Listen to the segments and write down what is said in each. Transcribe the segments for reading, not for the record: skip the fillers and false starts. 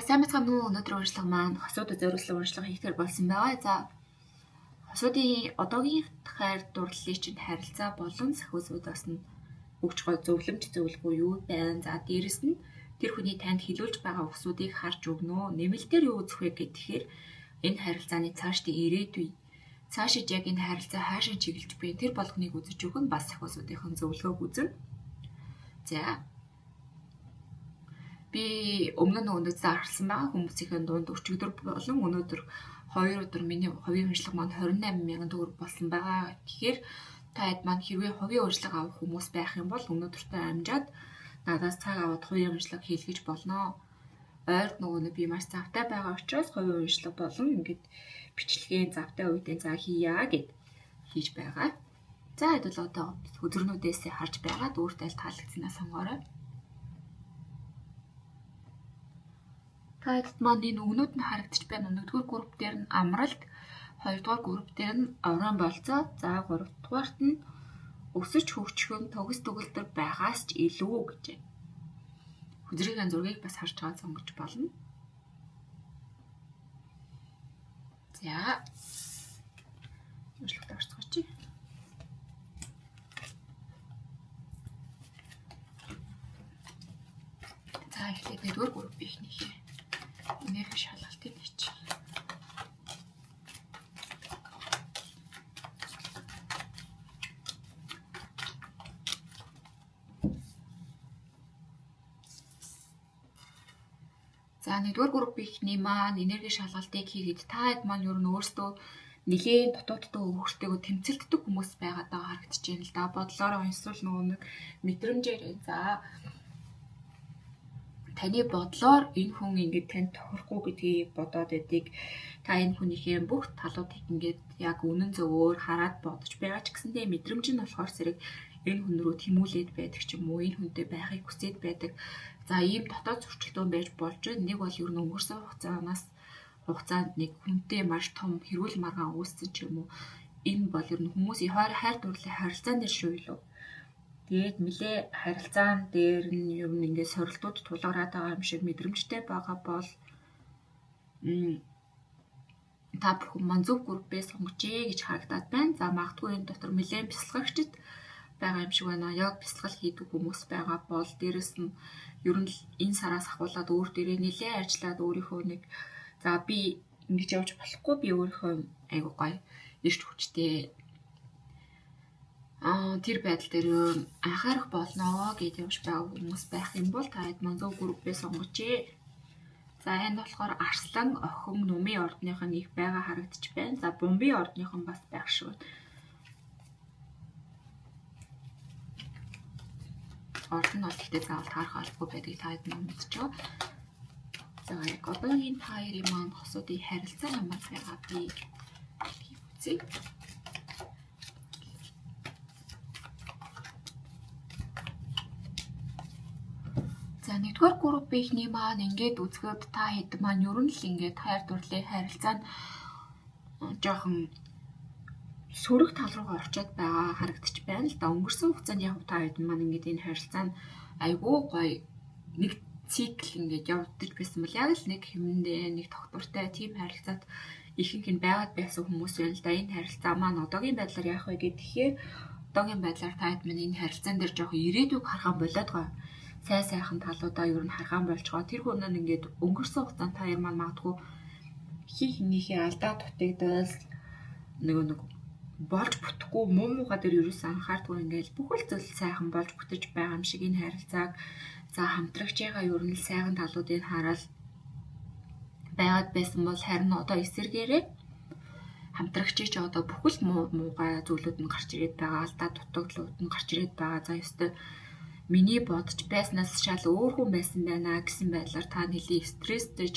Сайн байцгаана уу? Өнөөдөр уншлага маань хосуудад зориулсан уншлага хийхээр болсон байгаа. За, хосуудын одоогийн хайр дурлалын чинь харилцаа болон сахиусуудаас нь өгч гоо зөвлөмж зөвлөгөө юу байна? За, дээрэс нь тэр хүний танд хилүүлж байгаа үгсүүдийг харж өгнө. Нэмэлтээр юу үзэх вэ гэхээр энэ харилцааны цаашдын ирээдүй, цаашид яг энэ харилцаа хаашаа чиглэж буй тэр болгоныг үзэж өгөн бас сахиусуудын зөвлөгөөг үзэн. За, би өмнө нь өнөөдөр зарласан байгаа хүмүүсийн дунд өчигдөр болон өнөөдөр 2 өдөр миний хувийн уншлага маань 28,000 төгрөг болсон байгаа. Тэгэхээр та хэд маань хэрвээ хувийн уншлага авах хүмүүс байх юм бол өнөөдөртөө амжаад надаас цаг аваад хувийн уншлага хийлгэж болно. Ойрд нөгөө нэг би маш завтай байгаа учраас хувийн уншлага болон ингээд бичлэгийн завтай үедээ за хийя гэд хийж байгаа. За хэдүүл одоо хөзрнүүдээс харж байгаа дүүртэл таалагдсанаа сонгоорой. Та хэдэд маань энэ үгнүүд нь харагдчих байна. Нэгдүгээр групп дээр нь амралт, хоёрдугаар групп дээр нь орон болцоо, за гуравдугаарт нь өсөж хөгжихэн төгс төгөлдөр байгаас ч илүү гэж байна. Хөзрийн зургийг бас харж байгаа сонгож болно. За. Уншлагт орцгооч. За эхлээд нэгдүгээр групп ихнийхээ энерги шалгалтыг хийчих. За нэгдүгээр групп ихний маань энерги шалгалтыг хийгээд та хэд маань ер нь өөрсдөө нэлээд дутуудтай өөртөө тэмцэлддэг хүмүүс байгаад байгаа харагдаж байна л да. Бодлороо эсвэл нөгөө нэг мэдрэмжээр за таны бодлоор энэ хүн ингээд танд тохирохгүй гэдгийг бодоод байдгийг та энэ хүнийхээ бүх талуудыг ингээд яг үнэн зөвөөр хараад бодож байгаа ч гэсэндээ мэдрэмж нь болохоор зэрэг энэ хүн рүү тэмүүлээд байдаг ч юм уу, энэ хүнтэй байхыг хүсээд байдаг. За ийм дотоод зөрчилдөөн байж болж байна. Нэг бол ер нь өнгөрсөн хугацаанд нэг хүнтэй маш том хэрүүл маргаан үүссэн ч юм уу. Энэ бол ер нь хүмүүсийн хайр дурлалын харилцаан дээр шүү илүү. Тэгээд нэлээ харилцаан дээр нь ер нь ингээд сорилтууд тулгараад байгаа юм шиг мэдрэмжтэй байгаа бол та бүхэн маань зөв группээ сонгожээ гэж харагдаад байна. За магадгүй энэ дотор нэлээд бясалгагчид байгаа юм шиг байна. Яг бясалгал хийдэг хүмүүс байгаа бол дээрэс нь ер нь энэ сараас ахуулаад өөр дээрээ нэлээд ажиллаад өөрийнхөө нэг за би ингэж явж болохгүй, би өөрийнхөө айгуу гоё ирч хүчтэй тэр байдал дээр анхаарах болно гэж явж байгаа хүмүүс байх юм бол та хэд маань зөв группээ сонгожээ. За энэ болохоор арслан, охин, нумын ордных нь их байгаа харагдчих байна. За бумбын ордных нь бас байх шүү. Орд нь бол ихтэй заавал таарах албагүй байдгийг та хэд маань мэдчихэв. За яг одоогийн та хоёрын маань хосуудын харилцаа ямар байгаа бэ гэдгийг үзье. За нэгдүгээр группийнхний маань ингээд үзэхэд та хэд маань ер нь л ингээд хайр дурлалын харилцаа нь жоохон сөрөг тал руугаа орчоод байгаа харагдчих байна л да. Өнгөрсөн хугацаанд яг та хэд маань ингээд энэ харилцаа нь айгүй гоё нэг цикл ингээд явагдаж байсан бол яг л нэг хэмэндээ нэг тогтвортой тийм харилцаат ихэнх нь байгаад байсан хүмүүс байна л да. Энэ харилцаа маань одоогийн байдлаар яах вэ гэхээр одоогийн байдлаар та хэд маань энэ харилцаан дээр жоохон ирээдүйг харахаа болоод байгаа. Сайн сайхан талуудаа ер нь харгаан болж байгаа. Тэр хүн нь ингээд өнгөрсөн хугацаанд та хоёр маань магадгүй хин хинийхээ алдаа дутагдал нөгөө нэг болж бүтэхгүй муу муухай дээр ерөөсөн анхаардгүй ингээд бүхэл зүйл сайхан болж бүтэж байгаа юм шиг энэ харилцааг за хамтрагчийнхаа ер нь л сайхан талуудыг хараад байгаад байсан бол харин одоо эсэргээрээ хамтрагчийг ч одоо бүхэл муу муугай зүйлүүд нь гарч ирээд байгаа, алдаа дутагдлууд нь гарч ирээд байгаа. За ёстой миний бодож байснаас шал өөр хүн байсан байна гэсэн байдлаар та нэлээд стресстэйж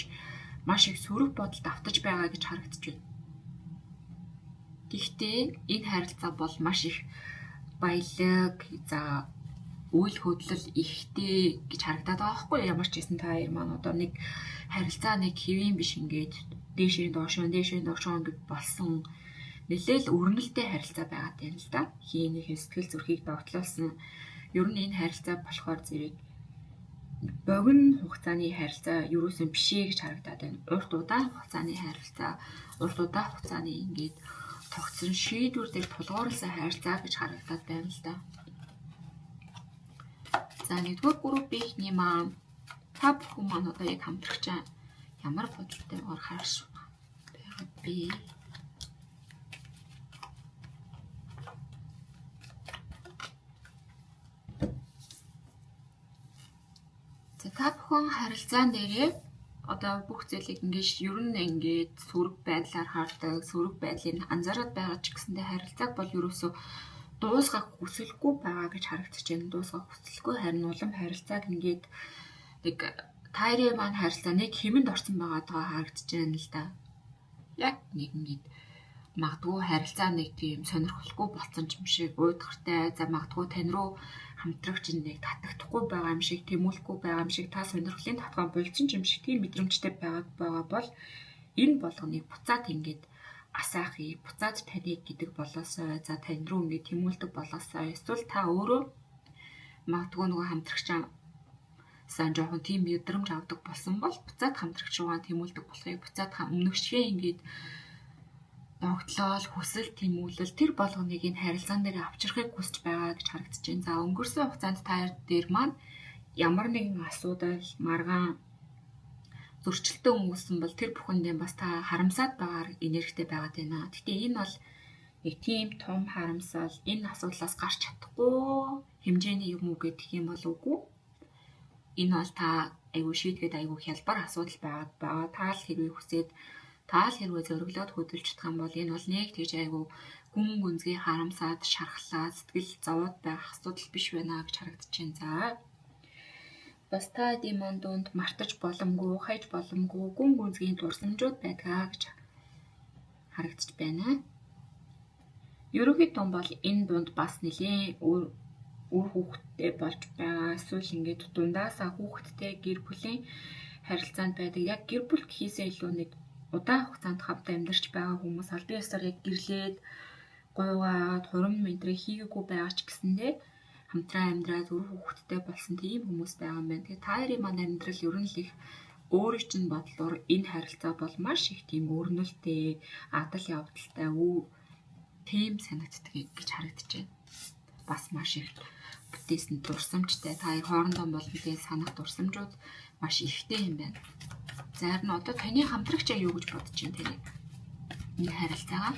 маш их сөрөг бодолд автаж байгаа гэж харагдаж байна. Гэхдээ энэ харилцаа бол маш их баялаг, за үйл хөдлөл ихтэй гэж харагдаад байгаа байхгүй юу? Ямар ч гэсэн та хоёр маань одоо нэг харилцаа нэг хэвийн биш ингээд дээшээ доошоо ингэж болсон нэлээл өрнөлтэй харилцаа байгаад байна л да. Хийнийхээ сэтгэл зүрхийг догтлуулсан. Ер нь энэ харилцаа болохоор зэрэг богино хугацааны харилцаа юусэн биш ээ гэж харагдаад байна. Урт удаан хугацааны харилцаа, урт удаан хугацааны ингээд тогтсон шийдвэр дээр тулгуурласан харилцаа гэж харагдаад байна л да. За нэгдүгээр группийнхний маань та бүхэн маань одоо яг хамтрагчаа ямар бодолтойгоор харж байгаа бэ? За та бүхэн харилцаан дээрээ одоо бүх зүйлийг ингээд ер нь ингээд сөрөг байдлаар хардаг, сөрөг байдлыг анзаараад байгаа ч гэсэндээ харилцааг бол ерөөсөө дуусгах хүсэлгүй байгаа гэж харагдаж байна. Дуусгах хүсэлгүй, харин улам харилцааг ингээд нэг тайрын маань харилцаа нэг хэмэнд орсон байгаа харагдаж байна л да. Яг нэг ингээд магадгүй харилцаа нэг тийм сонирхолгүй болсон юм шиг уйдгартай. За магадгүй тань руу хамтрагч нэг татагдахгүй байгаа юм шиг, тэмүүлэхгүй байгаа юм шиг, та сонирхлын татгаан болцсон юм шиг тийм мэдрэмжтэй байгаад байгаа бол энэ болгоныг буцаад ингээд асаахыг, буцаад таныг гэдэг болоосой, за тань руу ингээд тэмүүлдэг болоосой, эсвэл та өөрөө магадгүй нөгөө хамтрагчаа сан жоохон тийм мэдрэмж авдаг болсон бол буцаад хамтрагч руугаа тэмүүлдэг болохыг, буцаад өмнөх шигээ ингээд догтлол, хүсэл, тэмүүлэл тэр болгоныг энэ харилцаан дээр авчрахыг хүсэж байгаа гэж харагдаж байна. За өнгөрсөн хугацаанд та дээр маань ямар нэгэн асуудал, маргаан, зөрчилтэй өнгөрсөн бол тэр бүхэндээ бас та харамсаад байгаагаар энергитэй байгаад байна. Гэхдээ энэ бол нэг тийм том харамсал, энэ асуудлаас гарч чадахгүй хэмжээний юм уу гэдэг юм бол үгүй. Энэ бол та айгүй шийдгээд айгүй хялбар асуудал байгаад байгаа. Та л хэрвээ хүсээд, та л хэрвээ зориглоод хөдөлж чадах юм бол энэ бол нэг тэгж айгүй гүн гүнзгий харамсаад, шархлаад, сэтгэл зовоод байх асуудал биш байна гэж харагдаж байна. За бас та эдийн ман дунд мартаж боломгүй, хайж боломгүй гүн гүнзгий дурсамжууд байдгаа гэж харагдаж байна. Ерөнхийдөө бол энэ дунд бас нэлээн үр хүүхэдтэй болж байгаа. Эсвэл ингээд дундаасаа хүүхэдтэй гэр бүлийн харилцаанд байдаг. Яг гэр бүл гэхээсээ илүү нэг удаан хугацаанд хамт амьдарч байгаа хүмүүс албан ёсоор яг гэрлээд гуйгаад хурим мэдрэг хийгээгүй байгаа ч гэсэндээ хамтран амьдраад үр хүүхэдтэй болсон тийм хүмүүс байгаа юм байна. Тэгээ та хоёрын маань амьдрал ер нь л их өөрийн чинь бодлоор энэ харилцаа бол маш их тийм өрнөлттэй, адал явдалтай тийм санагддаг гэж харагдаж байна. Бас маш их бүтээсэн дурсамжтай. Та хоёр хоорондоо бол мэдээ санах дурсамжууд маш ихтэй юм байна. За харин одоо таны хамтрагч юу гэж бодож байна таныг? Энэ харилцаагаа.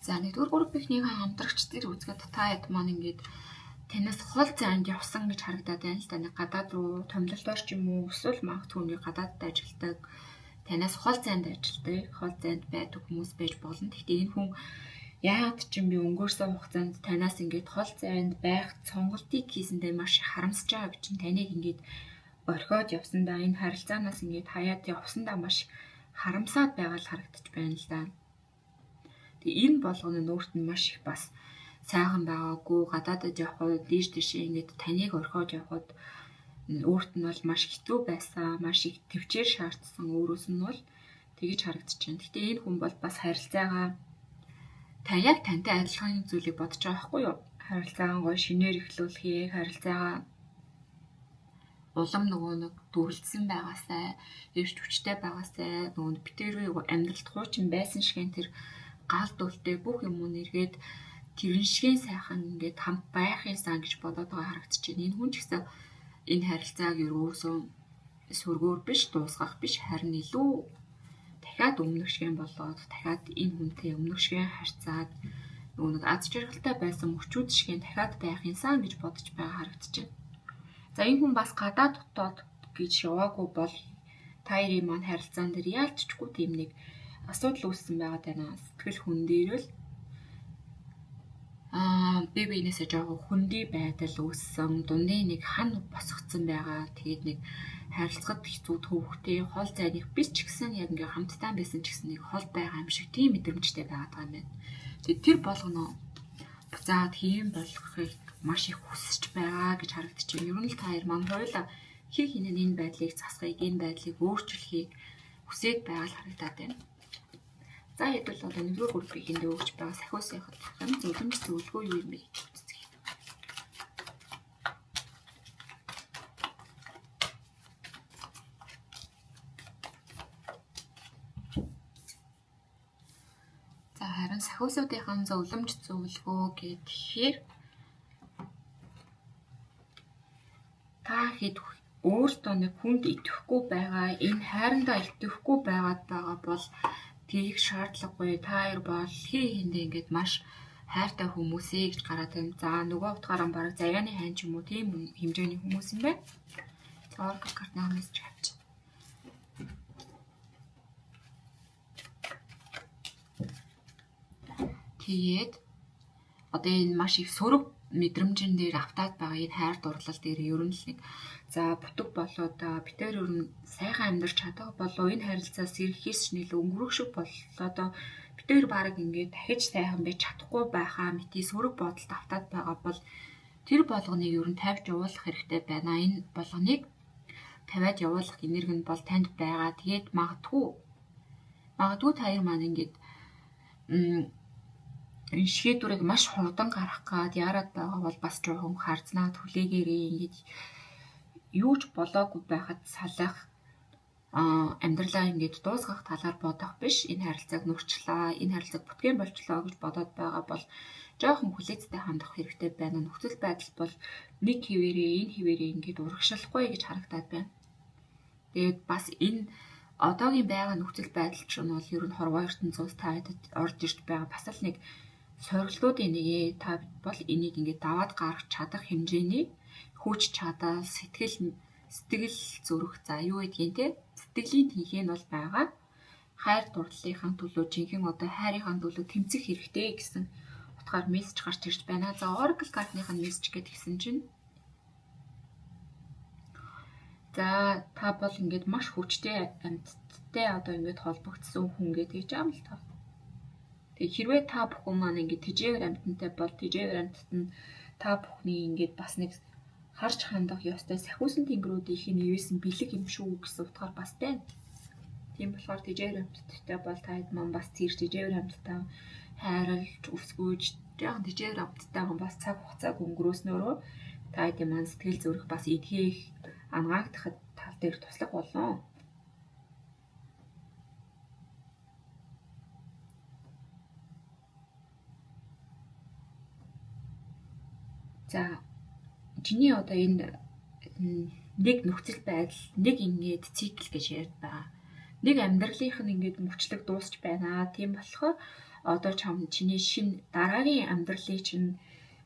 За нэгдүгээр группийнхний хамтрагч дээр үзгээд та хэд маань ингээд танаас хол зайд явсан гэж харагдаад байна л да. Нэг гадаад руу томилолтоор ч юм уу эсвэл магадгүй нэг гадаадд ажилладаг, танаас хол зайд ажилладаг, хол зайд байдаг хүмүүс байж болно. Гэхдээ энэ хүн яагаад ч юм би өнгөрсөн хугацаанд танаас ингээд хол зайд байх сонголтыг хийсэндээ маш харамсаж байгаа гэж чинь таныг ингээд орхиод явсандаа, энэ харилцаанаас ингээд хаяад явсандаа маш харамсаад байгаа л харагдаж байна л да. Тэгээ энэ болгоно нь өөрт нь маш их бас сайхан байгаагүй, гадаадад явхад дийш тийшээ ингээд таныг орхиод явхад өөрт нь бол маш хэцүү байсан, маш их төвчээр шаардсан өөрөөс нь бол тэгж харагдаж байна. Гэхдээ энэ хүн бол бас харилцаагаа та яг тантай адилхан зүйлийг бодож байгаа байхгүй юу? Харилцаагаа гоё шинээр эхлүүлэхийг, харилцаагаа улам нөгөө нэг дүрлдсэн байгаасай, эрч хүчтэй байгаасай, нөгөө битэрийн амьдралд хуучин байсан шигэн тэр гал дүлтэй бүх юм уу нэргээд тэрэн шигэн сайхан ингээд хамт байх юмсан гэж бодоод байгаа харагдаж байна. Энэ хүн ч гэсэн энэ харилцааг ерөөсөө сөргөөр биш, дуусгах биш, харин илүү дахиад өмнөх шигэн болоод, дахиад энэ хүнтэй өмнөх шигэн харьцаад нөгөө нэг аз жаргалтай байсан мөчүүд шигэн дахиад байх юмсан гэж бодож байгаа харагдаж байна. За энэ хүн бас гадаад дотоод гэж яваагүй бол та хоёрын маань харилцаан дээр яалтчгүй тийм нэг асуудал үүссэн байгаа даа. Сэтгэл хөндөрөл бие биенээсээ жоохон хөндөй байдал үүссэн, дундын нэг хан босгоцсон байгаа. Тэгээд нэг харилцахад хэцүү төвхтэй, хол зайных биш ч гэсэн яг ингээ хамтдаа байсан ч гэсэн нэг хол байгаа юм шиг тийм мэдрэмжтэй байгаад байгаа юм байна. Тэгээд тэр болгоно буцаад хийм болгохыг маш их хүсэж байгаа гэж харагдаж байна. Ер нь л та хоёр маань хоёулаа хин хинэн энэ байдлыг засахыг, энэ байдлыг өөрчлөхийг хүсээд байгаа л харагдаад байна. За хэдүүл одоо нэгдүгээр группийн өгч байгаа сахиусынх нь зөвлөмж зөвлөгөө юу юм бэ гэж үзье. За харин сахиусуудынхан зөвлөмж зөвлөгөө гэхээр та хэд өөртөө нэг хүнд итгэхгүй байгаа, энэ хайрандаа итгэхгүй байгаад байгаа бол тийх шаардлагагүй. Та хоёр бол хин хиндэ ингээд маш хайртай хүмүүсээ гэж гараад байна. За нөгөө утгаараа бараг заяаны хайн ч юм уу тийм хэмжээний хүмүүс юм байна. За Oracle картны мессеж авч. Тэгээд одоо энэ маш их сөрөг мэдрэмжэн дээр автаад байгаа энэ хайр дурлал дээр ер нь л нэг за бүтэг болоод битээр ер нь сайхан амьдарч чадах болов энэ харилцаас ирэхээс ч нэлээ өнгөрөх шиг боллоо доо битээр баг ингээд дахиж сайхан байж чадахгүй байхаа мэтий сөрөг бодолд автаад байгаа бол тэр болгоныг ер нь тавьж явуулах хэрэгтэй байна. Энэ болгоныг тавиад явуулах энерги нь бол танд байгаа. Тэгээд магадгүй та хоёр маань ингээд энэ шийдвэрийг маш хурдан гаргах гад яарад байгаа бол бас жоохон харзнаа түлээгээрээ ингээд юу ч болоогүй байхад салах амьдралаа ингээд дуусгах талаар бодох биш, энэ харилцааг нурчлаа, энэ харилцааг бүтгэн болчлоо гэж бодоод байгаа бол жоохон хүлээцтэй хандах хэрэгтэй байна. Нөхцөл байдал бол нэг хэвээрээ энэ хэвээрээ ингээд урагшлахгүй гэж харагдаад байна. Тэгээд бас энэ одоогийн байгаа нөхцөл байдал чинь бол ер нь хорвоо ертөнцөөс та хэдэд орж ирж байгаа бас л нэг сорилтуудын нэг та бол энийг ингээд даваад гаргах чадах хэмжээний хүч чадал, сэтгэл зүрх, за юу гэдгийг те сэтгэлийн тэнхээ нь бол байгаа. Хайр дурлалынхаа төлөө, жинхэнэ одоо хайрынхаа төлөө тэмцэх хэрэгтэй гэсэн утгаар мессеж гарч ирж байна. За Oracle картных нь мессеж гэдгийгсэн чинь за та бол ингээд маш хүчтэй амьтдтай одоо ингээд холбогдсон хүн гэдэг юм л та. Тэгээ хэрвээ та бүхэн маань ингээд тэжээвэр амьтантай бол тэжээвэр амьтад нь та бүхний ингээд бас нэг харж хандах ёстой сахиусан тэнгэрүүдийн нэвээсэн бэлэг юм шүү гэсэн утгаар бас байна. Тийм болохоор тэжээвэр амьтадтай бол та хэд маань бас тэр тэжээвэр амьтдаа хайрлж өсгөөж жоохон тэжээвэр амьтдтайгаа бас цаг хугацааг өнгөрөөснөөрөө та хэдийн маань сэтгэл зүрх бас эдгээх ангаагдахад тал дээр туслах болно. За чиний одоо энэ нэг нөхцөл байдал, нэг ингээд цикл гэж ярьд байгаа. Нэг амьдралынх нь ингээд мөчлөг дуусч байна. Тийм болохоор одоо чам чиний шинэ дараагийн амьдралыг чинь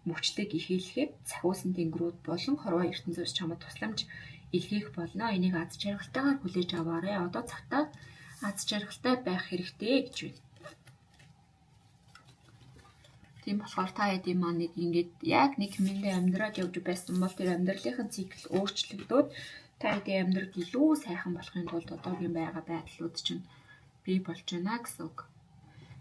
мөчлөг ихэлэхэд сахиусан тэнгэрүүд болон хорвоо ертөнцөөс чамд тусламж илгээх болно. Энийг аз жаргалтайгаар хүлээж аваарай. Одоо цагтаа аз жаргалтай байх хэрэгтэй гэж байна. Тийм болохоор та хэдийн маань нэг ингээд яг нэг хэмээндээ амьдраад явж байсан бол тэр амьдралынхаа цикл өөрчлөгдөөд та хэдийн амьдрал илүү сайхан болохын тулд одоогийн байгаа байдлууд чинь бий болж байна гэсэн үг.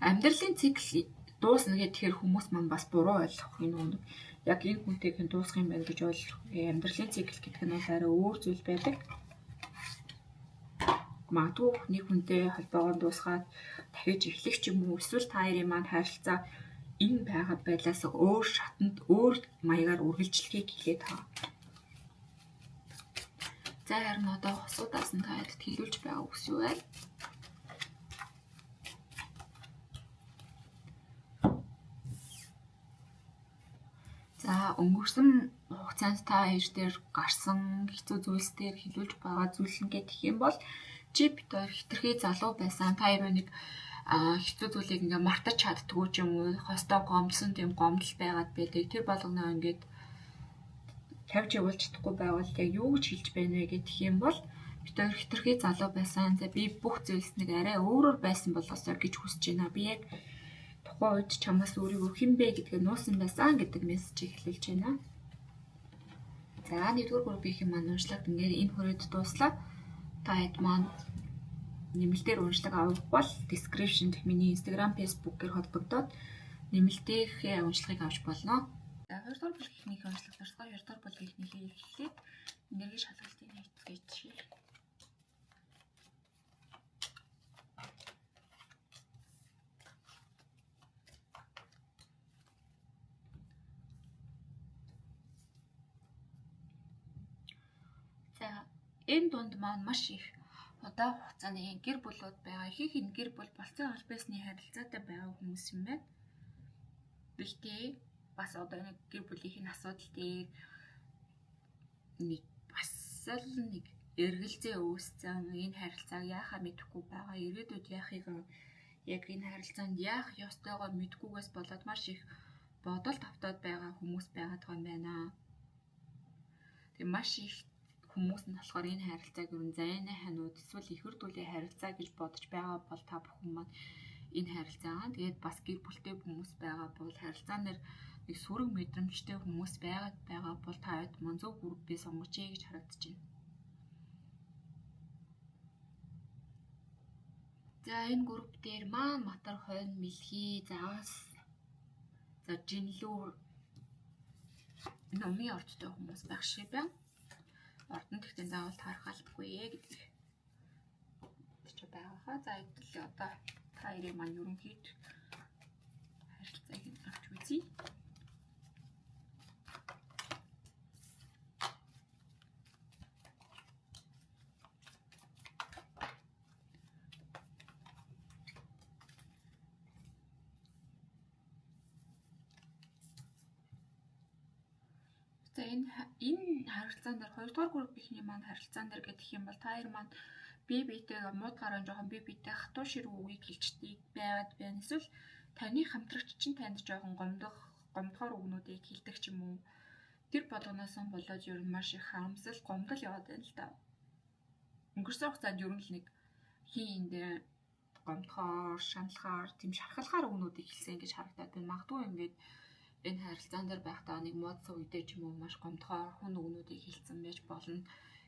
Амьдралын цикл дуусна гэхээр хүмүүс маань бас буруу ойлгох юм уу? Яг энэ хүнтэйг нь дуусах юм байна гэж ойлгох. Амьдралын цикл гэдэг нь бол арай өөр зүйл байдаг. Магадгүй нэг хүнтэй холбоогоо дуусгаад дахиж эхлэх ч юм уу, эсвэл та хоёрын маань харилцаа энэ байгаа байдлаас өөр шатанд өөр маягаар үргэлжлэхийг хэлээд байгаа. За харин одоо хосуудаас нь та хэдэд хэлүүлж байгаа үгс юу вэ? За өнгөрсөн хугацаанд та хоёр дээр гарсан хэцүү зүйлс дээр хэлүүлж байгаа зүйл нь гэх юм бол чи бит хоёр хитрхи залуу байсан. Та хоёр нэг хэцүү зүйлийг ингээ мартаж чаддгүй ч юм уу, хостоо гомдсон тийм гомдол байгаад байдаг. Тэр болгоноо ингээд тавьж явуулж чадахгүй байвал яг юу гэж хэлж байна вэ гэх юм бол бит хоёр хитрхи залуу байсан. За би бүх зүйлс нэг арай өөрөөр байсан болоосоо гэж хүсэж байна. Би яг тухайн үед чамаас өөрийгөө хэн бэ гэдгээ нуусан байсан гэдэг мессежийг хэлүүлж байна. За нэгдүгээр группийн маань уншлага ингээд энэ хүрээд дууслаа. Та хэд маань нэмэлтээр уншлага авах бол description дэх миний Instagram, Facebook-ээр холбогдоод нэмэлтийнхээ уншлагыг авч болно. За хоёрдугаар бүлгийнхээ уншлага, дөрөвдүгээр, хоёрдугаар бүлгийнхээ эхлээд энерги шалгалтыг хийцгээе. Энэ дунд маань маш их удаан хугацааны гэр бүлүүд байгаа. Ихэнх энэ гэр бүл болцсон аль биесний харилцаатай байгаа хүмүүс юм байна. Гэхдээ бас одоо нэг гэр бүлийн асуудал дээр нэг бас л нэг эргэлзээ үүссэн. Энэ харилцааг яахаа мэдэхгүй байгаа. Ирээдүйд яахыг яг энэ харилцаанд яах ёстойгоо мэдэхгүйгээс болоод маш их бодол тавтаад байгаа хүмүүс байгаад байгаа юм байна. Тэгээ маш их хүмүүс нь болохоор энэ харилцааг ер нь зайны ханууд эсвэл ихэр дүлийн харилцаа гэж бодож байгаа бол та бүхэн маань энэ харилцаагаа тэгээд бас гэр бүлтэй хүмүүс байгаа бол харилцаан дээр нэг сөрөг мэдрэмжтэй хүмүүс байгаад байгаа бол та хэд маань зөв групп би сонгожээ гэж харагдаж байна. За энэ групп дээр маань матар хойно мэлхий загас за жинлүүр номын ордтой хүмүүс байх шиг байна. Ордон тэгтээ заавал таарах албагүй гэдэг чи байгаа хаа. За хэдүүлээ одоо та хоёрыг маань ерөнхийд харилцааг нь авч үзье. За энэ харилцаан дээр хоёрдугаар группийнхний маань харилцаан дээр гэх юм бол та хоёр маань бие биетэйгээ муудгаараа жоохон бие биетэй хатуу ширүү үгийг хэлждэг байгаад байна. Эсвэл таны хамтрагч чинь танд жоохон гомдохоор үгнүүдийг хэлдэг ч юм уу. Тэр болгоноос болоод ер нь маш их харамсал, гомдол яваад байна л да. Өнгөрсөн хугацаанд ер нь л нэг хин энэ дээр гомдохоор, шаналхаар, тийм шархалхаар үгнүүдийг хэлсэн гэж харагдаад байна. Магадгүй ингээд энэ харилцаан дээр байхдаа нэг муудсан үедээ ч юм уу маш гомдохоор хүн үгнүүдийг хэлсэн байж болно.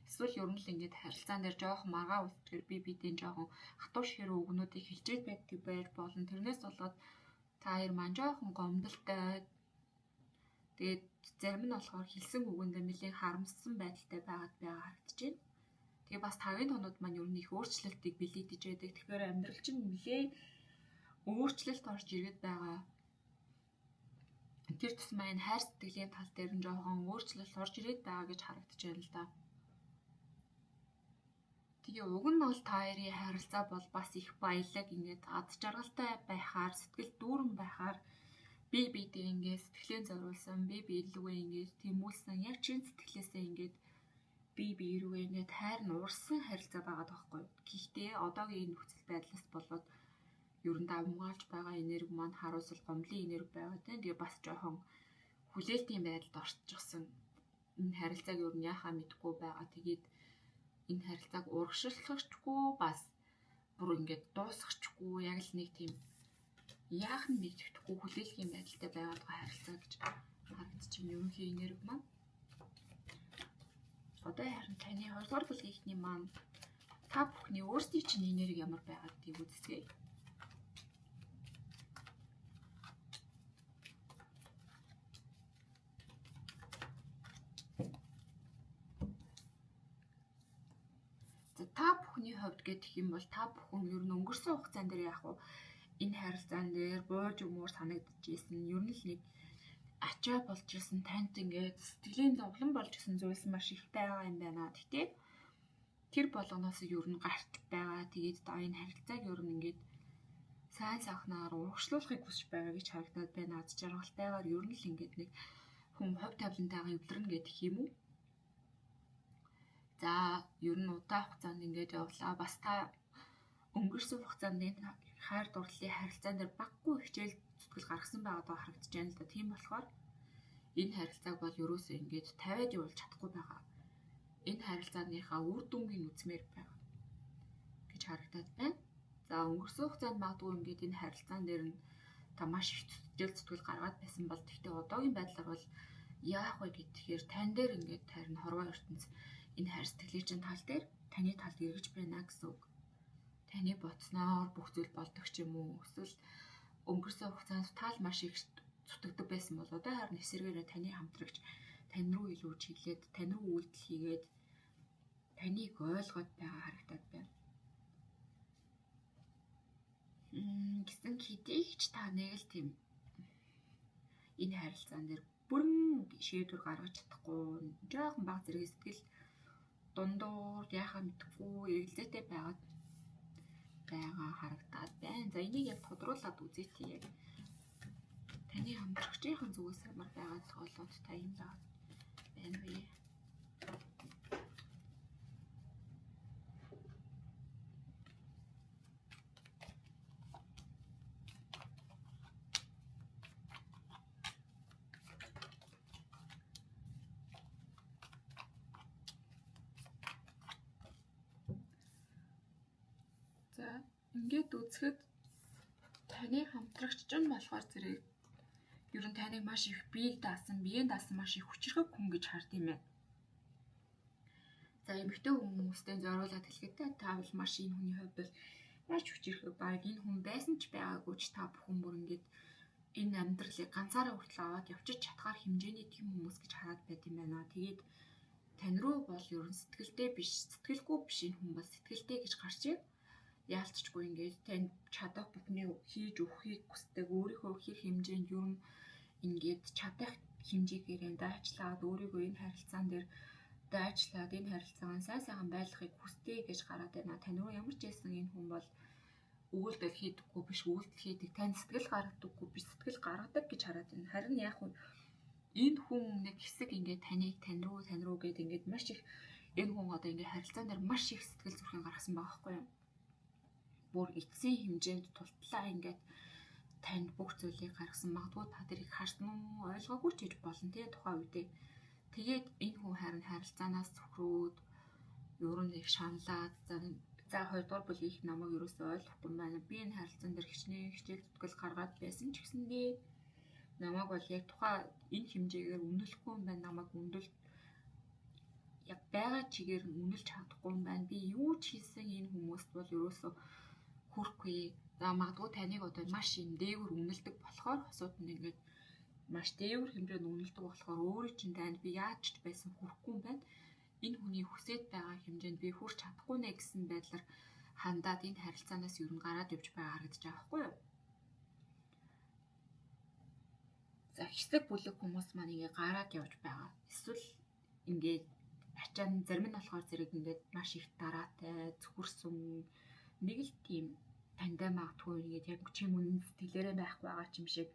Эсвэл ер нь л ингээд харилцаан дээр жоохон маргаа үүсдэгээр бие биедээ жоохон хатуу ширүү үгнүүдийг хэлчихэд байдаг байж болно. Тэрнээс болоод та хоёр маань жоохон гомдолтой. Тэгээд зарим нь болохоор хэлсэн үгэндээ нэлээн харамссан байдалтай байгаад байгаа харагдаж байна. Тэгээ бас тавын тонууд маань ер нь их өөрчлөлтийг бэлэгдэж байдаг. Тэгэхээр амьдрал чинь нэлээн өөрчлөлт орж иргэд байгаа. Тэр тусмаа энэ хайр сэтгэлийн тал дээр нь жоохон өөрчлөлт орж ирээд байгаа гэж харагдаж байна л да. Тэгээ уг нь бол та хоёрын харилцаа бол бас их баялаг ингээд ад жаргалтай байхаар сэтгэл дүүрэн байхаар бие биедээ ингээд сэтгэлээ зориулсан, бие бие рүүгээ ингээд тэмүүлсэн, яг чин сэтгэлээсээ ингээд бие бие рүүгээ ингээд хайр нь урсан харилцаа байгаад байгаа байхгүй. Гэхдээ одоогийн энэ нөхцөл байдлаас болоод ер нь давмгаалж байгаа энерги маань харуулсал гомдлын энерги байгаа тийм. Тэгээ бас жоохон хүлээлтийн байдалд орчихсон. Энэ харилцааг ер нь яхаа мэдэхгүй байгаа. Тэгээд энэ харилцааг урагшлахчгүй бас бүр ингээд дуусгachгүй яг л нэг тийм яах нь мэддэхгүй хүлээлгийн байдалтай байгаад байгаа харилцаа гэж харагдчихэв. Ерөнхий энерги маань. Одоо харин таны хоёрдугаар бүлгийнхний маань та бүхний өөрсдийн чинь энерги ямар байгаа гэдгийг үздэгэ. За та бүхний хувьд гэх юм бол та бүхэн ер нь өнгөрсөн хугацаан дээр яг уу энэ харилцаан дээр бууж өмөр санагдаж исэн. Ер нь л нэг ачаа болж исэн, танд ингээд сэтгэлийн зовлон болж исэн зүйлс маш их байгаа юм байна. Гэхдээ тэр болгоноос ер нь гарч байгаа. Тэгээд та энэ харилцааг ер нь ингээд сайн сайхнаар урагшлуулахыг хүсэж байгаа гэж харагдаад байна. Аз жаргалтайгаар ер нь л ингээд нэг хүн хувь тавилантайгаа эвлэрнэ гэдэг юм уу? За ер нь удаан хугацаанд ингээд явлаа. Бас та өнгөрсөн хугацаанд энэ хайр дурлалын харилцаан дээр баггүй хичээл зүтгэл гаргасан байгаа даа харагдаж байна л да. Тийм болохоор энэ харилцааг бол ерөөсөө ингээд тавиад явуулж чадахгүй байгаа. Энэ харилцааныхаа үр дүнгийн үзмээр байгаа гэж харагдаад байна. За өнгөрсөн хугацаанд магадгүй ингээд энэ харилцаан дээр нь та маш их хичээл зүтгэл гаргаад байсан бол гэхдээ одоогийн байдлаар бол яах вэ гэхээр тань дээр ингээд харин хорвоо ертөнц энэ хайр сэтгэлийн чинь тал дээр таны талд эргэж байна гэсэн үг. Таны бодсноор бүх зүйл болдог ч юм уу эсвэл өнгөрсөн хугацаанд таал маш их зүтгэдэг байсан бол одоо харин эсэргээрээ таны хамтрагч тань руу илүү чиглээд тань руу үйлдэл хийгээд таныг ойлгоод байгаа харагдаад байна. Гэсэн хэдий ч та нэг л тийм энэ харилцаан дээр бүрэн шийдвэр гаргаж чадахгүй жоохон бага зэрэг сэтгэл Дундуур яхаа мэдэхгүй эргэлзээтэй байгаа харагдаад байна. За энийг яг тодруулаад үзье тий яг таны хамтрагчийн зүгээс ямар байгаа болоод та юм байна вэ? За ингээд үзэхэд таны хамтрагч чинь болохоор зэрэг ер нь таныг маш их биеийг даасан, биеийн даасан маш их хүчирхэг хүн гэж хард юм байна. За эмэгтэй хүмүүстэй зориулаад хэлэхэд та бол маш энэ хүний хувьд бол маш хүчирхэг, баг энэ хүн байсан ч байгаагүй ч та бүхэн бүр ингээд энэ амьдралыг ганцаараа хүртэл аваад явчих чадхаар хэмжээний тийм хүмүүс гэж хараад байт юм байна. Тэгээд тань руу бол ер нь сэтгэлтэй биш, сэтгэлгүй биш энэ хүн бол сэтгэлтэй гэж гарч ив. Яалтчгүй ингээд танд чадах бүхний хийж өгөхийг хүсдэг, өөрийнхөө хэр хэмжээнд ер нь ингээд чадах хэмжээгээр дайчлаад өөрийгөө энэ харилцаан дээр дайчлаад энэ харилцаагаа сайн сайхан байлгахыг хүсдэг гэж гараад байна. Тань руу ямар ч байсан энэ хүн бол өгүүлдэл хийдэггүй биш, өгүүлдэл хийдэг, танд сэтгэл гаргадаггүй биш, сэтгэл гаргадаг гэж хараад байна. Харин яг нь энэ хүн нэг хэсэг ингээд таныг тань руу гэд ингээд маш их энэ хүн одоо ингээд харилцаан дээр маш их сэтгэл зүрхэн гаргасан байгаа байхгүй юу? Бүр эцсийн хэмжээнд тултлаа ингээд танд бүх зүйлийг гаргасан. Магадгүй та тэрийг харсан уу, ойлгоогүй ч гэж болно тий тухайн үедээ. Тэгээд энэ хүн харин харилцаанаас цөхрөөд ер нь их шаналаад за хоёрдугаар бүлгийг их намайг ерөөсөө ойлгохгүй байна. Би энэ харилцаан дээр хичнээн хичээл зүтгэл гаргаад байсан ч гэсэндээ намайг бол яг тухайн энэ хэмжээгээр үнэлэхгүй юм байна. Намайг үнэл яг байгаа чигээр нь үнэлж чадахгүй юм байна. Би юу ч хийсэн энэ хүмүүст бол ерөөсөө хүрэхгүй. За магадгүй таныг одоо маш юм дээгүр үнэлдэг болохоор хосууд нь ингээд маш дээгүр хэмжээнд үнэлдэг болохоор өөрөө чинь танд би яаж ч байсан хүрэхгүй юм байна. Энэ хүний хүсэж байгаа хэмжээнд би хүрч чадахгүй нэ гэсэн байдлаар хандаад энэ харилцаанаас ер нь гараад явж байгаа харагдаж байгаа байхгүй юу? За хэсэг бүлэг хүмүүс маань ингээ гараад явж байгаа. Эсвэл ингээд ачаан зарим нь болохоор зэрэг ингээд маш их дараатай, цөхөрсөн нэг л тийм таньдаа магадгүй ингээд яг чим үнэн сэтгэлээрээ байхгүй байгаа ч юм шиг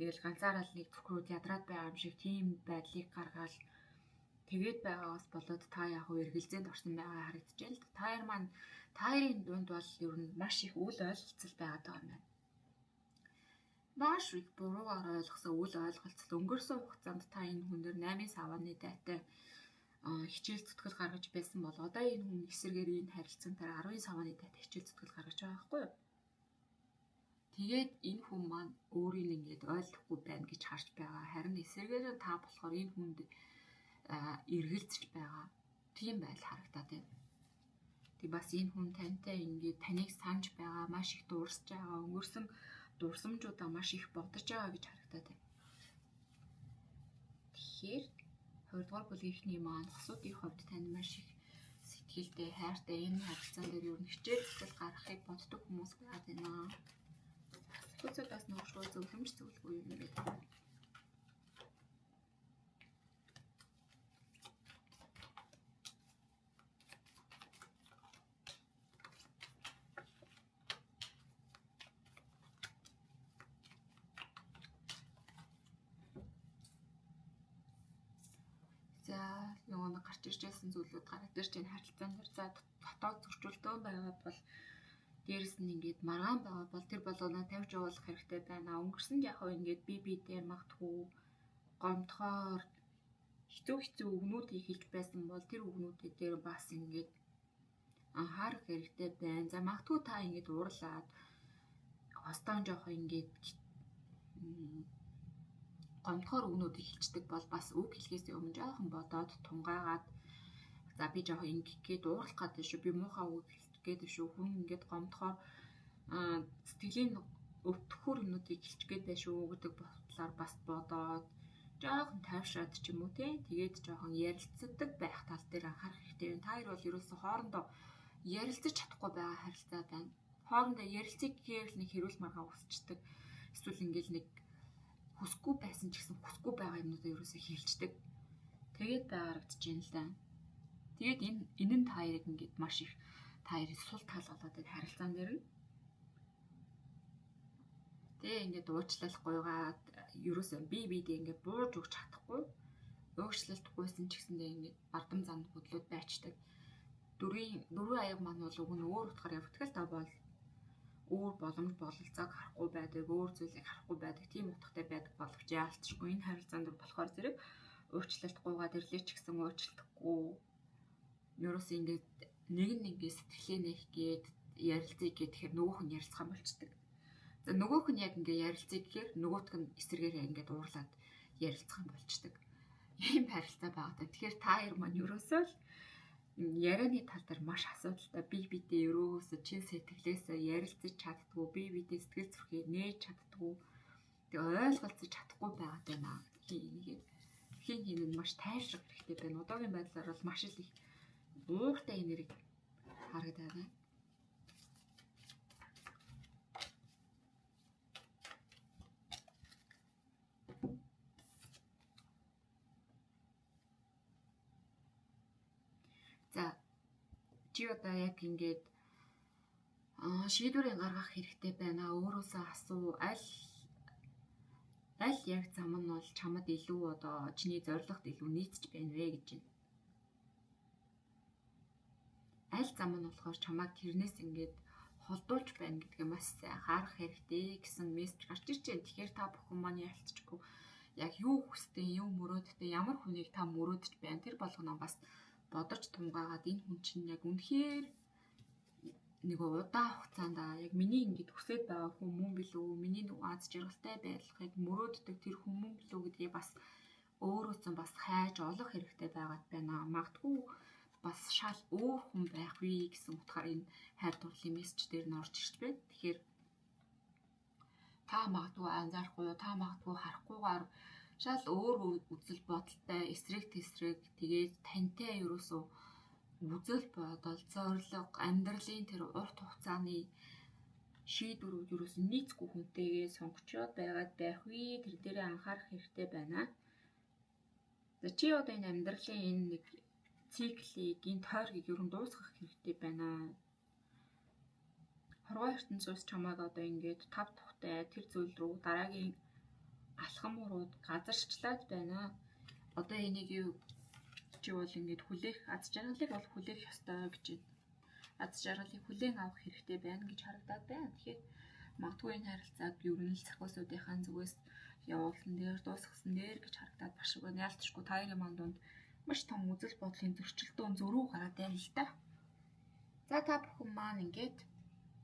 нэг л ганцаараа л нэг цөхрүүд ядраад байгаа юм шиг тийм байдлыг гаргаал тэгээд байгаагаас болоод та яг уу эргэлзээнд орсон байгаа харагдаж байна л. Та хоёр маань та хоёрын дунд бол ер нь маш их үл ойлголцол байгаад байгаа юм байна. Маш их буруугаар ойлгосон үл ойлголцол өнгөрсөн хугацаанд та энэ хүн дээр 8-ын савааны дайтай хичээл зүтгэл гаргаж байсан бол одоо энэ хүн эсрэгээр энэ харилцаан дээр 10-ын савааны дайтай хичээл зүтгэл гаргаж байгаа байхгүй юу? Тэгээд энэ хүн маань өөрийг ингээд ойлгохгүй байна гэж харж байгаа. Харин эсрэгээр та болохоор энэ хүнд эргэлзэж байгаа. Тийм байдал харагдаад байна. Тэг бас энэ хүн тантай ингээд таныг санаж байгаа, маш их дурсаж байгаа, өнгөрсөн дурсамжуудаа маш их бодож байгаа гэж харагдаад байна. Тэгэхээр 2 дугаар бүлгийнхний маань хосуудын хувьд танд маш их сэтгэлтэй, хайртай энэ харилцаан дээр ер нь хичээл зүтгэл гаргахыг боддог хүмүүс байгаад байна. Сөхөцөөдөөс нөөшөө зөвлөмж зөвлөгөө юм бэ? За нөгөө нэг гарч ирж байсан зүйлүүд гараад ирж энэ харилцаан дээр за дотоод зөрчилдөөн байгаа бол дээрэс нь ингээд маргаан байгаа бол тэр болгоноо тавьж явуулах хэрэгтэй байна. Өнгөрсөн яг хөө ингээд би дээр магадгүй гомдохоор хэцүү үгнүүдийг хэлж байсан бол тэр үгнүүдээ дээр бас ингээд анхаарах хэрэгтэй байна. За магадгүй та ингээд уурлаад хостоон жоох ингээд гомдохоор үгнүүдийг хэлцдэг бол бас үг хэлхээс өмнө жоохон бодоод тунгаагаад за би жоохон ингэх гээд уурлах гэдэг шүү, би муухай үг хэлчих гээд шүү, хүн ингээд гомдохоор сэтгэлийн өвтгөхөр юмнуудыг хэлчих гээд байх шүү гэдэг бодлоор бас бодоод жоохон тайвшраад ч юм уу те, тэгээд жоохон ярилцдаг байх тал дээр анхаарах хэрэгтэй байна. Та хоёр бол ерөөсөө хоорондоо ярилцаж чадахгүй байгаа харилцаа байна. Хоорондоо ярилцъя гэхээр л нэг хэрүүл маргаа үүсчдэг. Эсвэл ингээл нэг хүсэхгүй байсан ч гэсэн хүсэхгүй байгаа юмнуудаа ерөөсөө хэлцдэг. Тэгээд байгаа харагдаж байна л да. Тэгээд энэ нь та хоёрыг ингээд маш их та хоёрыг сул тал болоод энэ харилцаан дээр нь. Тэгээ ингээд уучлал гуйгаад ерөөсөө бие биедээ ингээд бууж өгч чадахгүй. Уучлалт гуйсан ч гэсэндээ ингээд бардам занд хөдлүүд байчдаг. Дөрвийн аяг маань бол уг нь өөр утгаар явагдгал та бол өөр боломж бололцоог харахгүй байдаг, өөр зүйлийг харахгүй байдаг, тийм утгатай байдаг боловч яалтчгүй энэ харилцаан дээр болохоор зэрэг уучлалт гуйгаад ирлээ ч гэсэн уучлахгүй. Ерөөсөө ингээд нэг нь ингээд сэтгэлээ нээх гээд ярилцъя гэхээр нөгөөх нь ярилцах юм болчдөг. За нөгөөх нь яг ингээд ярилцъя гэхээр нөгөөх нь эсрэгээрээ ингээд уурлаад ярилцах юм болчдөг. Ийм харилцаа байгаа. Тэгэхээр та хоёр маань ерөөсөө л ярианы тал дээр маш асуудалтай, бие биедээ ерөөсөө чин сэтгэлээсээ ярилцаж чаддгүй, бие биедээ сэтгэл зүрхээ нээж чаддгүй, тэгээ ойлголцож чадахгүй байгаад байна. Хин хин нь маш тайвшрах хэрэгтэй байна. Одоогийн байдлаар бол маш их ууртай энерги харагдаад байна. За чи одоо яг ингээд шийдвэрийг гаргах хэрэгтэй байна. Өөрөөсөө асуу, аль яг зам нь бол чамд илүү одоо чиний зорилгот илүү нийцж байна вэ гэж байна. Аль зам нь болохоор чамайг тэрнээс ингээд холдуулж байна гэдгээ маш сайн анхаарах хэрэгтэй гэсэн мессеж гарч ирж байна. Тэгэхээр та бүхэн маань ялцчихгүй яг юу хүсдэг, юу мөрөөддөг, ямар хүнийг та мөрөөдөж байна тэр болгоно бас бодож тунгаагаад энэ хүн чинь яг үнэхээр нэг удаан хугацаанд яг миний ингээд хүсэж байгаа хүн мөн билүү, миний нэг аз жаргалтай байхыг мөрөөддөг тэр хүн мөн билүү гэдгийг бас өөрөөсөө бас хайж олох хэрэгтэй байгаад байна. Магадгүй бас шал өөр хүн байх вэ гэсэн утгаар энэ хайр дурлалын мессеж дээр нь орж ирж байна. Тэгэхээр та магадгүй анзаарахгүй, та магадгүй харахгүйгээр шал өөр үзэл бодолтой, эсрэг тесрэг, тэгээд тантай ерөөсөө үзэл бодол, зорилго, амьдралын тэр урт хугацааны шийдвэрүүд ерөөсөө нийцгүй хүнтэйгээ сонгочоод байгаад байх вэ? Тэр дээрээ анхаарах хэрэгтэй байна. За чи одоо энэ амьдралын энэ нэг циклийг, энэ тойргийг ер нь дуусгах хэрэгтэй байна. Хорвоо ертөнцөөс чамайг одоо ингээд тав тухтай тэр зүйл рүү дараагийн алхам урууд газарчлаад байна. Одоо энийг юу чи бол ингээд хүлээх аз жаргалыг бол хүлээх ёстой гэж байна. Аз жаргалыг хүлээн авах хэрэгтэй байна гэж харагдаад байна. Тэгэхээр магадгүй энэ харилцааг ер нь л цахиусуудынхаа зүгээс явуулсан дээр дуусгасан дээр гэж харагдаад багш байна. Яалтчгүй та хоёрын манд дунд маш том үзэл бодлын зөрчилдөөн зөрүү гараад байна л да. За та бүхэн маань ингээд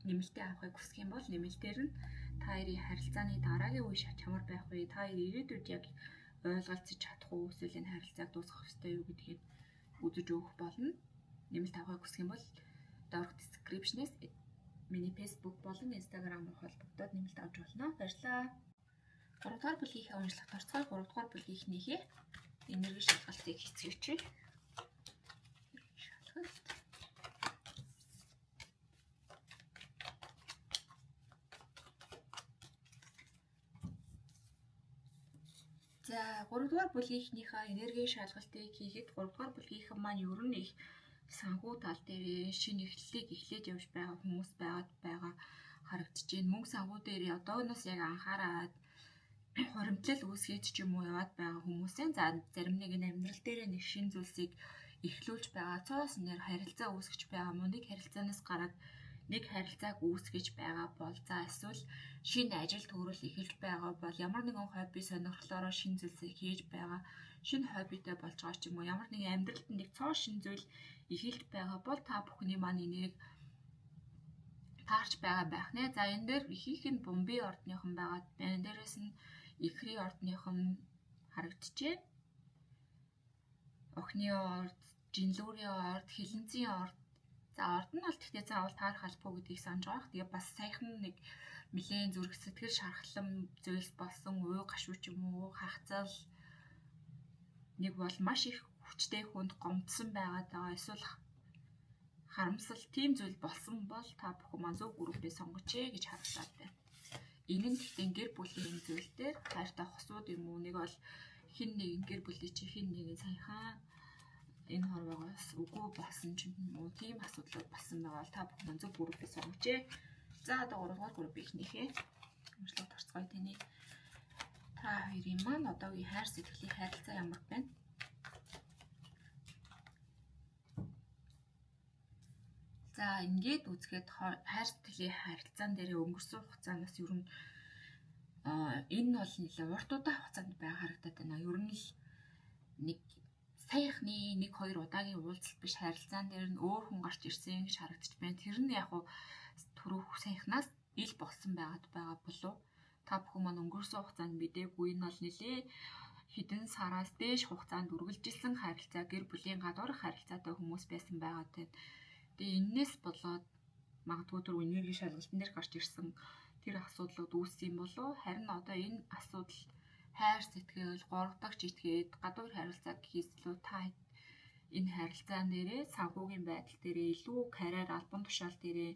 нэмэлтээ авахыг хүсэх юм бол нэмэлтээр нь та хоёрын харилцааны дараагийн үе шат ямар байх вэ? Та хоёр ирээдүйд яг ойлголцож чадах уу? Эсвэл энэ харилцааг дуусгах ёстой юу гэдгийг үзэж өгөх болно. Нэмэлт авахыг хүсэх юм бол доорх description-ээс миний Facebook болон Instagram руу холбогдоод нэмэлт авч болно. Баярлалаа. 3 дугаар бүлгийнхээ уншлагт орцгоё. 3 дугаар бүлгийнхнийхээ энерги шалгалтыг хийцгээе. Шалгалт. За 3 дугаар бүлгийнхнийхээ энерги шалгалтыг хийхэд 3 дугаар бүлгийнхэн маань ер нь их санхүү тал дээр шинэ эхлэлийг эхлэж явж байгаа хүмүүс байгаад байгаа харагдаж байна. Мөнгө санхүү дээр одооноос яг анхаараад хуримтлал үүсгэж ч юм уу яваад байгаа хүмүүсээ за зарим нэг нь амьдрал дээр нэг шинэ зүйлсийг эхлүүлж байгаа, цоос нэр харилцаа үүсгэж байгаа мөн нэг харилцаанаас гараад нэг харилцааг үүсгэж байгаа бол за эсвэл шинэ ажил төрөл эхэлж байгаа бол ямар нэгэн хобби сонирхлоороо шинэ зүйлсийг хийж байгаа, шинэ хоббитой болж байгаа ч юм уу ямар нэгэн амьдралд нэг цоо шинэ зүйл эхэлж байгаа бол та бүхний маань энийг таарч байгаа байх нэ. За энэ дээр ихийнх нь бомбын ордныхан байгаа. Энэ дээрээс нь ихрийн ордныхан харагдчихэ. Охины орд, жинлүүрийн орд, хилэнцгийн орд. За орд нь бол тэгтээ заавал таарах албагүй гэдгийг санаж байгаа. Тэгээ бас саяхан нэг нэлээн зүрх сэтгэл шархлан зүйлс болсон уу гашуу ч юм уу хагцал нэг бол маш их хүчтэй хүнд гомдсон байгаад байгаа. Эсвэл харамсал тийм зүйл болсон бол та бүхэн маань зөв группээ сонгоч ээ гэж харагдаад байна. Энэ нь гэхдээ гэр бүлийн зүйл дээр хайртай хосууд юм уу нэг бол хин нэгэн гэр бүлийн чи хин нэгэн саяхан Энэ хорвоогоос үгүй болсон ч юм уу, тийм асуудлууд болсон байгаа бол та бүхэн зөв группийг сонгожээ. За одоо 3 дугаар группийнхнийхээ уншлага торцгоё таны. Та хоёрын маань одоогийн хайр сэтгэлийн харилцаа ямар байна? За ингээд үзэхэд хайр сэтгэлийн харилцаан дээрээ өнгөрсөн хугацаанаас ер нь энэ бол нэлээ урт удаан хугацаанд байгаа харагдаад байна. Ер нь л нэг саяхны 1-2 удаагийн уулзалт биш, харилцаан дээр нь өөр хүн гарч ирсэн гэж харагдчих байна. Тэр нь яг уу түрүүх саяхнаас ил болсон байгаад байгаа болов. Та бүхэн маань өнгөрсөн хугацаанд мдээгүй, энэ бол нэлээ хэдэн сараас дээш хугацаанд үргэлжилсэн харилцаа, гэр бүлийн гадуурх харилцаатай хүмүүс байсан байгаа тань. Тэгээ эннээс болоод магадгүй түр энерги шалгалтын дээр гарч ирсэн тэр асуудлууд үүссэн юм болов. Харин одоо энэ асуудал хайр сэтгэл, 3 дахь итгээд гадуур харилцаа гэхээс илүү та энэ харилцаан дээрээ санхүүгийн байдал дээрээ илүү карьер, албан тушаал дээрээ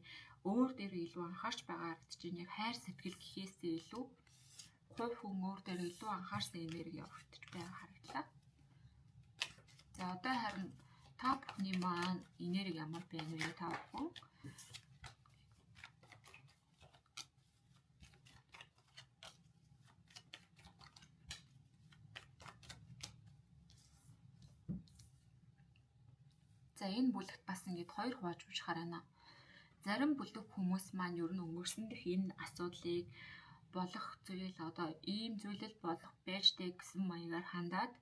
өөр дээрээ илүү анхаарч байгаа харагдаж байна. Яг хайр сэтгэл гэхээсээ илүү хувь хүн өөр дээрээ илүү анхаарсан энерги явагдаж байгаа харагдлаа. За одоо харин та бүхний маань энерги ямар байна вэ, та бүхэн? За энэ бүлэгт бас ингээд хоёр хувааж уншихаар байна. Зарим бүлэг хүмүүс маань ер нь өнгөрсөн дэх энэ асуудлыг болох зүйл, одоо ийм зүйлэл болох байжтэй гэсэн маягаар хандаад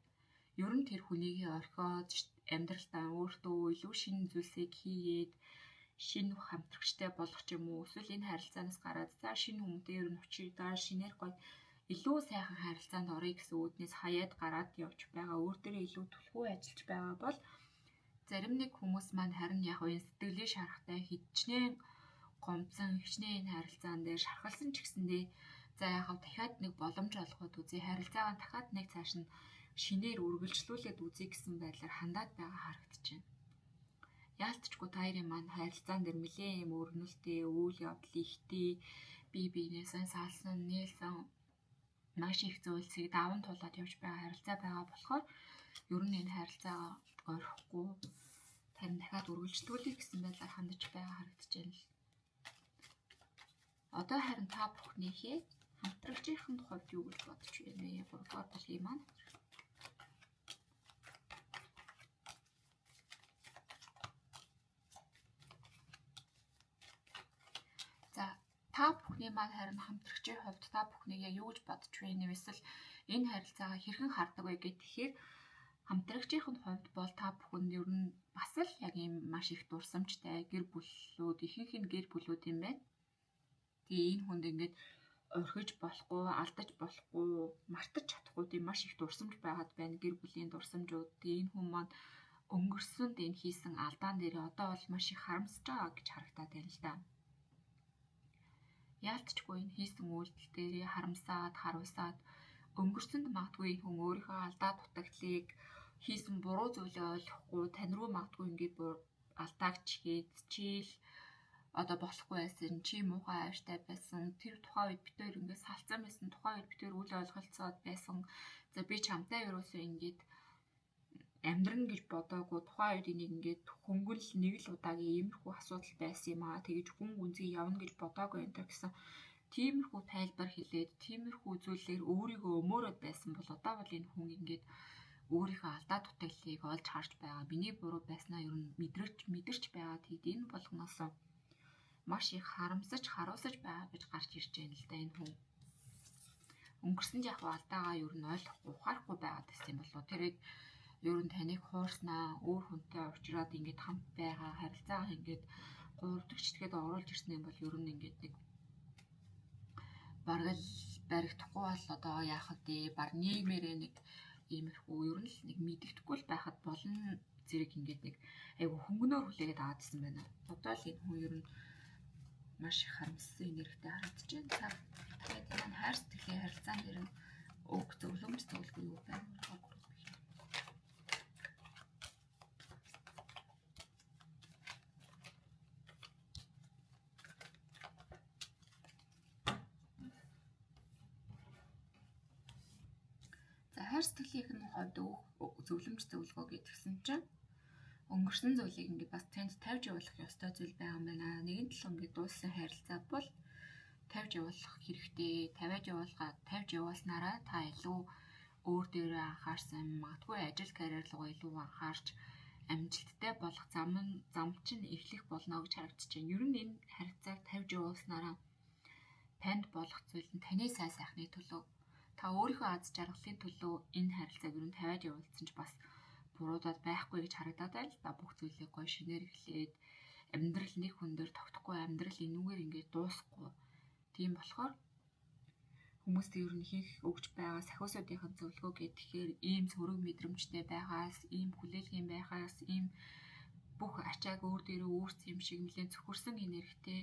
ер нь тэр хүнийгээ орхиод амьдралдаа өөртөө илүү шинэ зүйлсийг хийгээд шинэ хамтрагчтай болох ч юм уу, эсвэл энэ харилцаанаас гараад за шинэ хүмүүстээ ер нь учирдаа шинээр гоё илүү сайхан харилцаанд оръё гэсэн үүднээс хаяад гараад явж байгаа, өөр дээрээ илүү түлхүү ажиллаж байгаа бол зарим нэг хүмүүс маань харин яг энэ сэтгэлийн шарахтай хичнээн гомцсон, хичнээн энэ харилцаан дээр шархалсан ч гэсэндээ за яг дахиад нэг боломж олгоод үзье, харилцаагаа дахиад нэг цааш нь шинээр үргэлжлүүлээд үзье гэсэн байдлаар хандаад байгаа харагдаж байна. Яалтчгүй та хоёрын маань харилцаан дээр нэлээд юм өргөнөлтэй, үйл явдал ихтэй, бие биенээсээ салсан, нийлсэн маш их зүйлсийг даван туулаад явж байгаа харилцаа байгаа болохоор ер нь энэ харилцаагаа орхихгүй харин дахиад үргэлжлүүлэх гэсэн байдлаар хандаж байгаа харагдаж байна л. Одоо харин та бүхнийхээ хамтрагчийн хувьд юу гэж бодож байна вэ? 3 дугаар бүлгийн маань. За та бүхний маань харин хамтрагчийн хувьд та бүхнийг яг юу гэж бодож байна вэ? Эсвэл энэ харилцаагаа хэрхэн хардаг вэ гэхээр хамтрагчийн хувьд бол та бүхэн ер нь бас л яг ийм маш их дурсамжтай гэр бүлүүд, ихэнх нь гэр бүлүүд юм байна. Тэгээ энэ хүнд ингээд орхиж болохгүй, алдаж болохгүй, мартаж чадахгүй тийм маш их дурсамж байгаад байна. Гэр бүлийн дурсамжууд. Тэгээ энэ хүн маань өнгөрсөнд энэ хийсэн алдаан дээрээ одоо бол маш их харамсаж байгаа гэж харагдаад байна л да. Яалтчгүй энэ хийсэн үйлдэл дээрээ харамсаад, харуулсаад өнгөрсөнд магадгүй энэ хүн өөрийнхөө алдаа дутагдлыг хийсэн буруу зүйлээ ойлгохгүй, тань руу магадгүй ингээд алдааг чигээд чийл одоо болохгүй байсан, чи муухай ааштай байсан, тэр тухайн үед бид хоёр ингээд салцсан байсан, тухайн үед бид хоёр үл ойлголцоод байсан. За би чамтай ерөөсөө ингээд амьдрна гэж бодоогүй, тухайн үед энийг ингээд хөнгөл нэг л удаагийн иймэрхүү асуудал байсан юм аа, тэгэж хүн гүнзгий явна гэж бодоогүй энэ гэсэн тиймэрхүү тайлбар хэлээд, тиймэрхүү зүйлээр өөрийгөө өмөөрөөд байсан бол одоо бол энэ хүн ингээд өөрийнхөө алдаа дутагдлыг олж харж байгаа. Миний буруу байснаа ер нь мэдэрч байгаа. Тэгэд энэ болгоноос маш их харамсаж, харуулсаж байгаа гэж гарч ирж байна л да энэ хүн. Өнгөрсөн яг алдаагаа ер нь ойлгохгүй, ухаарахгүй байгаад байсан юм болов уу? Тэрийг ер нь таныг хуурснаа, өөр хүнтэй уулзраад ингээд хамт байгаа, харилцаагаа ингээд 3 дахь читгээд оруулж ирсэн юм бол ер нь ингээд нэг бараг л баригдахгүй бол одоо яах вэ? Баг нийгмээрээ нэг иймэрхүү ер нь л нэг мэддэхгүй л байхад болно зэрэг ингээд нэг айгу хөнгөнөөр хүлээгээд аваад исэн байна. Одоо л энэ хүн ер нь маш их харамссан энергитэй харагдаж байна. Та тэгээд энэ хайр сэтгэлийн харилцаан дээр нь өг зөвлөмж зөвлөгөө юу байна? За хайр сэтгэлийнх нь хувьд өг зөвлөмж зөвлөгөө гэдгсэн чинь Өнгөрсөн зүйлийг ингээд бас танд тавьж явуулах ёстой зүйл байгаа юм байна. Нэгэн талаар ингээд дууссан харилцаа бол тавьж явуулах хэрэгтэй. Тавиад явуулгаад тавьж явуулснараа та илүү өөр дээрээ анхаарсан, магадгүй ажил карьер руу илүү анхаарч амжилттай болох зам чинь эхлэх болно гэж харагдаж байна. Ер нь энэ харилцааг тавьж явуулснараа танд болох зүйл нь таны сайн сайхны төлөө, та өөрийнхөө аз жаргалын төлөө энэ харилцааг ер нь тавиад явуулсан ч бас буруудаад байхгүй гэж харагдаад байна л да. Бүх зүйлийг гоё шинээр эхлээд амьдрал нэг хүн дээр тогтохгүй, амьдрал энүүгээр ингээд дуусахгүй. Тийм болохоор хүмүүст ер нь ихэнх өгч байгаа сахиусуудын зөвлөгөө гэхээр ийм сөрөг мэдрэмжтэй байгаас, ийм хүлээлгийн байхаас, ийм бүх ачааг өөр дээрээ үүрсэн юм шиг нэлээд цөхөрсөн энергитэй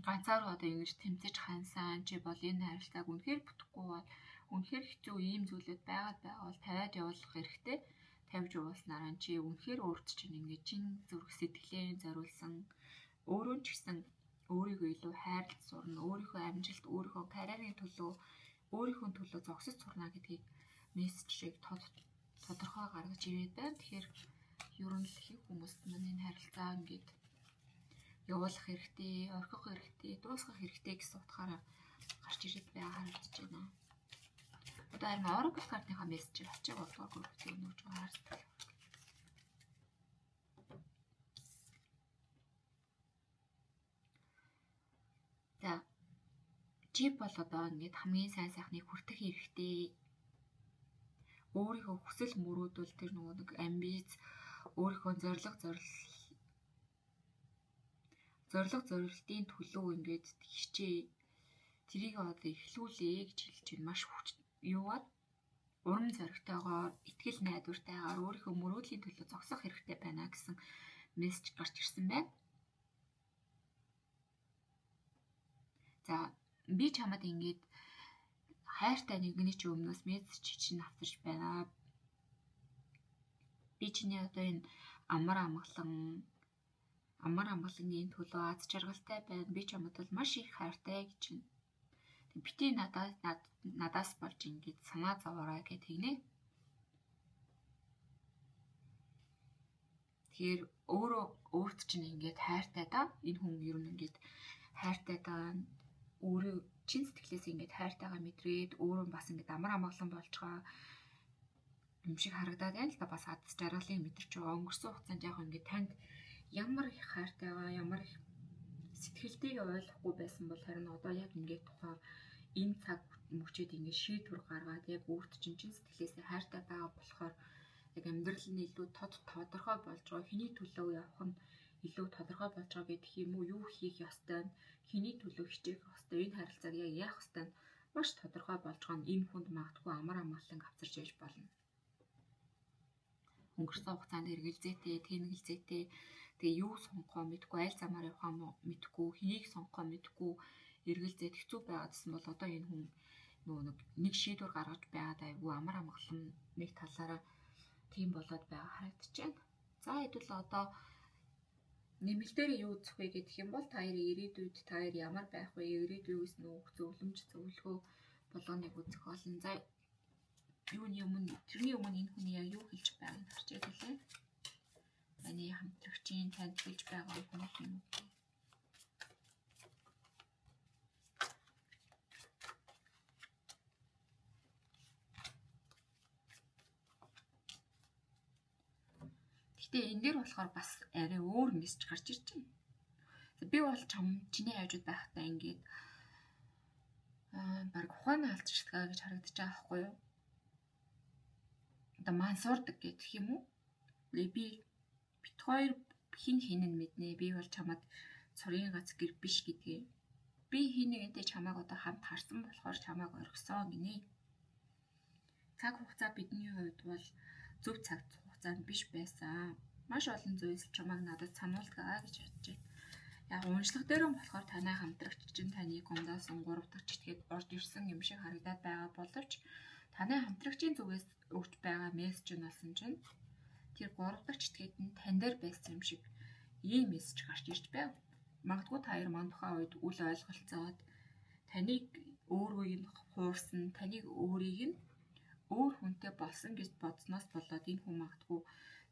ганцаараа одоо ингэж тэмцэж хансан чи бол энэ харилцааг үнэхээр бүтэхгүй бол үнэхээр хэцүү ийм зүйлүүд байгаад байгаа бол тавиад явуулах хэрэгтэй. Тавьж явуулснараа чи үнэхээр өөрт чинь ингэж чин зүрх сэтгэлээ зориулсан өөрөө ч гэсэн өөрийгөө илүү хайрлаж сурна, өөрийнхөө амжилт, өөрийнхөө карьерийн төлөө, өөрийнхөө төлөө зогсож сурна гэдгийг мессежийг тодорхой гаргаж ирээд байна. Тэгэхээр ер нь л их хүмүүст маань энэ харилцаа ингээд явуулах хэрэгтэй, орхих хэрэгтэй, дуусгах хэрэгтэй гэсэн утгаараа гарч ирээд байгаа харагдаж байна. Одоо харин Oracle картынхаа мессежийг ачааг бодлого гөрөвтэй өнөөж байгаа. За чи бол одоо ингээд хамгийн сайн сайхныг хүртэх хэрэгтэй. Өөрийнхөө хүсэл мөрөөдөл тэр нөгөө нэг амбиц, өөрийнхөө зорилго зорилтын төлөө ингээд хичээ. Тэрийг одоо эхлүүлээ гэж хэлж байна. Маш хүч юугаар урам зоригтойгоор, итгэл найдвартайгаар өөрийнхөө мөрөөдлийн төлөө зогсох хэрэгтэй байна гэсэн мессеж гарч ирсэн байна. За би чамд ингээд хайртай нэгний чи өмнөөс мессеж чинь авчирч байна. Би чиний одоо энэ амар амгалангийн төлөө аз жаргалтай байна. Би чамд бол маш их хайртай гэж байна. Бити надаас болж ингээд санаа зовоорой гэх тэгнэ. Тэгэхээр өөрөө өөрт чинь ингээд хайртай да. Энэ хүн ер нь ингээд хайртай да. Өөрөө чин сэтгэлээс ингээд хайртайгаа мэдрээд өөрөө бас ингээд амар амгалан болж байгаа юм шиг харагдаад байна л да. Бас аз жаргалыг мэдэрч байгаа. Өнгөрсөн хугацаанд яг ингээд танд ямар их хайртайгаа, ямар их сэтгэлтэйг ойлгохгүй байсан бол харин одоо яг ингээд тухайн энэ цаг мөчид ингээд шийдвэр гаргаад яг өөрт чинь чин сэтгэлээсээ хайртай байгаа болохоор яг амьдрал нь илүү тодорхой болж байгаа. Хэний төлөө явах нь илүү тодорхой болж байгаа гэдэг юм уу? Юу хийх ёстой нь, хэний төлөө хичээх ёстой, энэ харилцааг яг яах ёстой нь маш тодорхой болж байгаа нь энэ хүнд магадгүй амар амгалан авчирч яж болно. Өнгөрсөн хугацаанд эргэлзээтэй, тэнэгэлзээтэй, тэгээ юу сонгохоо мэдэхгүй, аль замаар явахаа мэдэхгүй, хэнийг сонгохоо мэдэхгүй эргэлзээд хэцүү байгаадсэн бол одоо энэ хүн нөгөө нэг шийдвэр гаргаж байгаад айгүй амар амгалан нэг талаараа тийм болоод байгаа харагдаж байна. За хэдүүл одоо нэмэлтээр юу үзэх вэ гэх юм бол та хоёрын ирээдүйд та хоёр ямар байх вэ? Ирээдүйгээс нүүх зөвлөмж, зөвлөгөө болгоныг үзэх болно. За юуны өмнө тэрний өмнө энэ хүний яг юу хэлж байгааг харж байлаа. Таны хамтрагчийн танд хэлж байгаа үг нь юм уу? Гэтэ энэ дээр болохоор бас арай өөр мессеж гарч ирж байна. Би бол чиний хажууд байхдаа ингээд баг ухаанаа алдчихдаг гэж харагдаж байгаа байхгүй юу? Одоо мансуурдаг гэх юм уу? Би бит хоёр хин хин нь мэднэ. Би бол чамд цорын гац гэр биш гэдгээ. Би хин нэгэнтэй чамайг одоо хамт харсан болохоор чамайг орхисон гинэ. Цаг хугацаа бидний хувьд бол зөв цаг хугацаанд биш байсан. Маш олон зүйлс чамайг надад сануулдаг гэж бодож байна. Яг уншлага дээр нь болохоор танай хамтрагч чинь таныг гомдоосон 3 дахь читгээд орж ирсэн юм шиг харагдаад байгаа боловч танай хамтрагчийн зүгээс өгч байгаа мессеж нь болсон чинь тэр 3 дахь читгээд нь тань дээр байсан юм шиг ийм мессеж гарч ирж байв. Магадгүй та хоёр мань тухайн үед үл ойлголцоод таныг өөрийг нь хуурсан, таныг өөрийг нь өөр хүнтэй болсон гэж бодсноос болоод энэ хүн магадгүй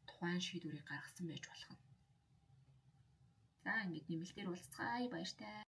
тухайн тухайн шийдвэрийг гаргасан байж болох нь. За, ингээд нэмэлтээр уулзацгаая, баяртай.